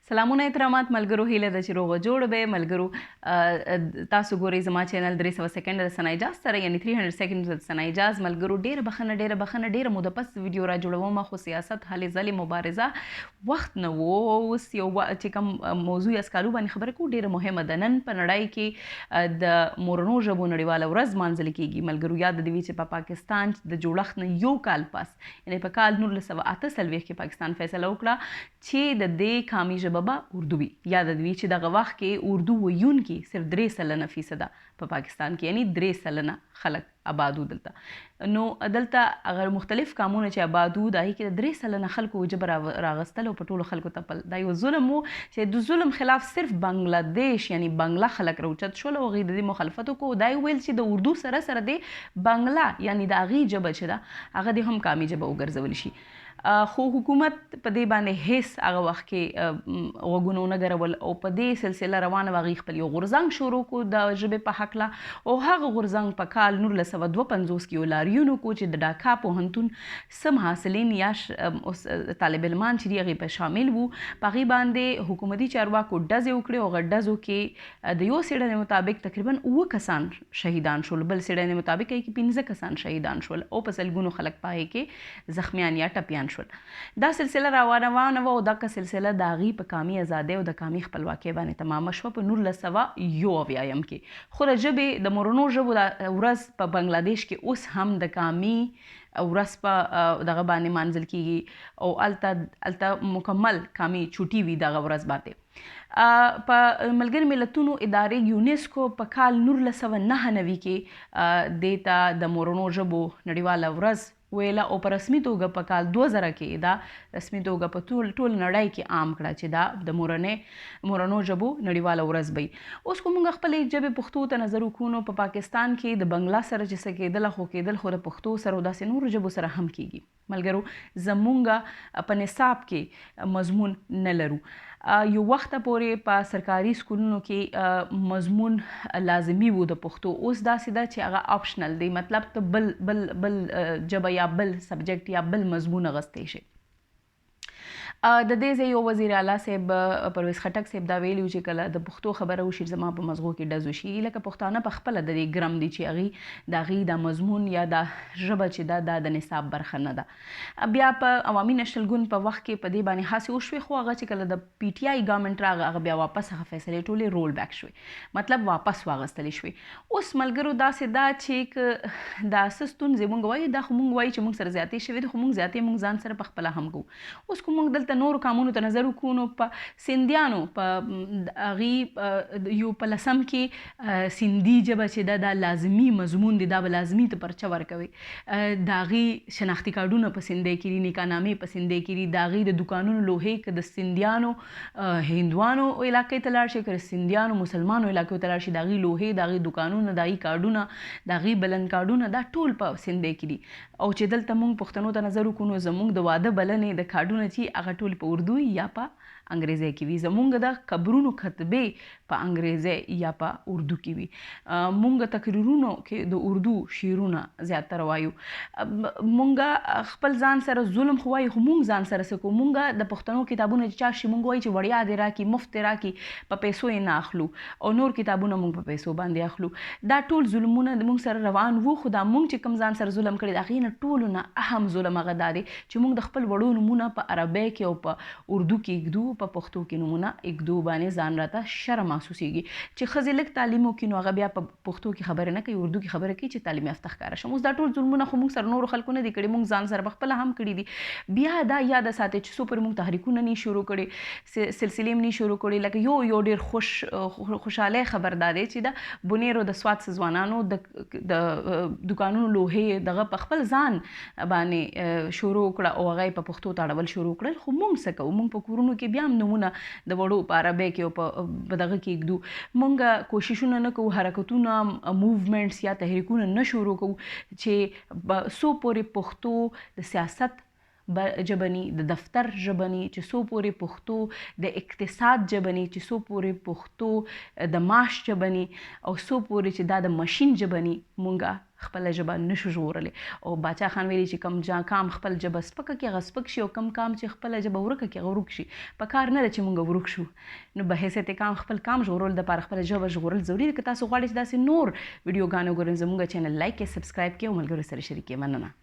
سلامونه احترامات ملګرو، هیله ده چې روغ جوړ به ملګرو. تاسو ګورئ زما چینل 300 سیکنډ د ثنا اعجاز سره، یعنی 300 سیکنډ د ثنا اعجاز. ملګرو، ډیره بخنه، ډیره بخنه، ډیره موده پس ویډیو را جوړوم، خو سیاست، هلې ځلې، مبارزه، وخت نه وو. اوس یو چې کوم موضوع یا سکالو باندې خبره کوو، ډیره مهمه ده. نن په نړۍ کې د مورنو ژبو نړیواله ورځ لمانځل کیږي. ملګرو، یاد دې وي چې په پاکستان د جوړښت نه یو کال پس، یعنی په کال 1948 کې پاکستان فیصله وکړه چې د دې قامي ژبه به اردو وي. یاد دې وي چې دغه وخت کې اردو ویونکي صرف 3% فیصده په پاکستان کې، یعنی 3% خلک آباد وو دلته. نو دلته هغه مختلف قامونه چې آباد وو، د هغې کې د 3% خلکو ژبه راغستل او په ټولو خلکو تپل، دا یو ظلم وو چې د ظلم خلاف صرف بنګلادیش، یعنی بنګله خلک راوچت شول او هغوی د دې مخالفت وکړو. دا یې وویل چې د اردو سره سره دې بنګله، یعنی د هغې ژبه چې ده، هغه دې هم قامي ژبه وګرځول شي. خو حکومت په دې باندې هیڅ هغه وخت کې غوږونه ونه ګرول او په دې سلسله روانه وه. هغوی خپل یو غورځنګ شروع کو د ژبې په هکله او هغه غورځنګ په کال 1952 کې یو لاریون وکړو چې د ډاکا پوهنتون څه محصلین یا طالب علمان چې دي، هغې په شامل وو. په هغې باندې حکومتي چارواکو ډزې وکړې او هغه ډزو کې د یو څېړنې مطابق تقریبا اووه کسان شهیدان شول، بل څېړنې مطابق یې کې پنځه کسان شهیدان شول او په سلګونو خلک په هغې کې زخمیان یا ټپیان شول. دا سلسله روانه وه او دغه سلسله د هغې په قامي ازادۍ او د قامي خپلواکۍ باندې تمامه شوه په 1971 کې. خو د ژبې، د مورنو ژبو دا ورځ په بنګلادیش کې اوس هم د قامي ورځ په دغه باندې مانځل کیږي او هلته مکمل قامي چوټي وي دغه ورځ باندې. په ملګري ملتونو ادارې یونیسکو په کال 1999 کې دې ته د مورنو ژبو نړیواله ورځ ویله او په رسمي توګه په کال 2000 کې دا رسمي توګه په ټول ټول نړۍ کې عام کړه چې دا د مورنو ژبو نړیواله ورځ به. اوس کو موږ خپلې ژبې پښتو ته نظر وکړو، نو په پاکستان کې د بنګلا سره چې څه کېدله خو کېدل، خو د پښتو سره او داسې نورو ژبو سره هم کېږي. ملګرو، زمونږ په نصاب کې مضمون نه لرو. یو وخت پورې په سرکاري سکولونو کې مضمون لازمي وو د پښتو، اوس داسې ده چې هغه optional دی، مطلب ته بل بل بل ژبه یا بل subject یا بل مضمون اغستی شي. د دې ځای یو وزیر اعلی صاحب پرویز خټک صاحب دا ویلي چې کله د پښتو خبره وشي، زما په مزغو کې ډز وشي. لکه پښتانه په خپله د دې ګرم دي چې هغوی د هغوی دا مضمون یا دا ژبه چې ده، دا د نصاب برخه نه ده. بیا په عوامي نشنل ګوند په وخت کې په دې باندې هڅې وشوې، خو هغه چې کله د پي ټي آی ګورنمنټ راغی، هغه بیا واپس هغه فیصلې ټولې roll back شوې، مطلب واپس واغستلې شوې. اوس ملګرو، داسې ده چې که دا څه ستونزې مونږ وایو، دا خو مونږ وایو چې مونږ سره زیاتې شوې دي، خو مونږ زیاتې مونږ ځان سره په خپله هم کوو. اوس که مونږ دلته نورو قامونو ته نظر وکړو، نو په سندیانو په هغې یو په لسم کې سندي ژبه چې ده، دا لازمي مضمون دی، دا به لازمي ته پرچه ورکوي. د هغې شناختي کارډونه په سندۍ کې دي، نکاحنامې په سندۍ کې دي، د هغې د دوکانونو لوحې. که د سندیانو هندوانو علاقې ته لاړ شي، که د سندیانو مسلمانو علاقو ته لاړ شي، د هغې لوحې، د هغې دوکانونه، د هغې کارډونه، د هغې بلن کارډونه، دا ټول په سندۍ کې دي. او چې دلته مونږ پښتنو ته نظر وکړو، نو زمونږ د واده بلنې د کارډونه چې هغه ټول په اردو یا په انګریزۍ کې وي. زمونږ د قبرونو کتبې په انګریزۍ یا په اردو کې وي. مونږ تقریرونو کې د اردو شعرونه زیاتره وایو. مونږ خپل ځان سره ظلم خو وایو، خو مونږ ځان سره څه کوو؟ مونږ د پښتنو کتابونه چې چا شي، مونږ وایو چې وړیا دې راکړي، مفت دې راکړي، په پیسو یې نه اخلو او نور کتابونه مونږ په پیسو باندې اخلو. دا ټول ظلمونه مونږ سره روان وو، خو دا مونږ چې کوم ځان سره ظلم کړی، د هغې نه ټولو نه اهم ظلم هغه دا دی چې مونږ د خپل وړو نومونه په عربۍ کې او په اردو کې ږدو، په پښتو کې نومونه ږدو باندې ځان راته شرم محسوسېږي. چې ښځې لږ تعلیم وکړي، نو هغه بیا په پښتو کې خبرې نه کوي، اردو کې خبرې کوي چې تعلیم یافته ښکاره شم. اوس دا ټول ظلمونه خو موږ سره نورو خلکو نه دي کړي، موږ ځان سره په خپله هم کړي دي. بیا دا یاد ساتئ چې څو پورې موږ تحریکونه نه شروع کړي، سلسلې نه شروع کړي. لکه یو یو ډیر خوشحالۍ خبر دا دی چې د بونیرو د سوات ځوانانو د دوکانونو لوحې دغه په خپل ځان باندې شروع کړه او هغه په پښتو ته اړول شروع کړل. خو موږ څه کوو؟ موږ په کورونو کې بیا هم نومونه د وړو په عربۍ کې او په دغه کې ږدو. موږ کوششونه نه کوو، حرکتونه، movements یا تحریکونه نه شروع کوو چې څو پورې پښتو د سیاست ژبه ني، د دفتر ژبه ني، چې څو پورې پښتو د اقتصاد ژبه ني، چې څو پورې پښتو د معاش ژبه ني او څو پورې چې دا د ماشین ژبه ني، مونږه خپله ژبه نشو ژغورلی. او باچا خان ویلي چې کوم کام خپل ژبه سپکه کړي هغه سپک شي، او کوم کام چې خپله ژبه ورکه کړي هغه ورک شي. په کار نه ده چې مونږ ورک شو، نو به حیثیت کام خپل کام ژغورلو دپاره خپله ژبه ژغورل ضروري دي. که تاسو غواړئ چې داسې نور ویډیوګانې وګورئ، زمونږ چینل لایک کړئ، سبسکرایب کړئ او ملګرو سره شریک کړئ. مننه.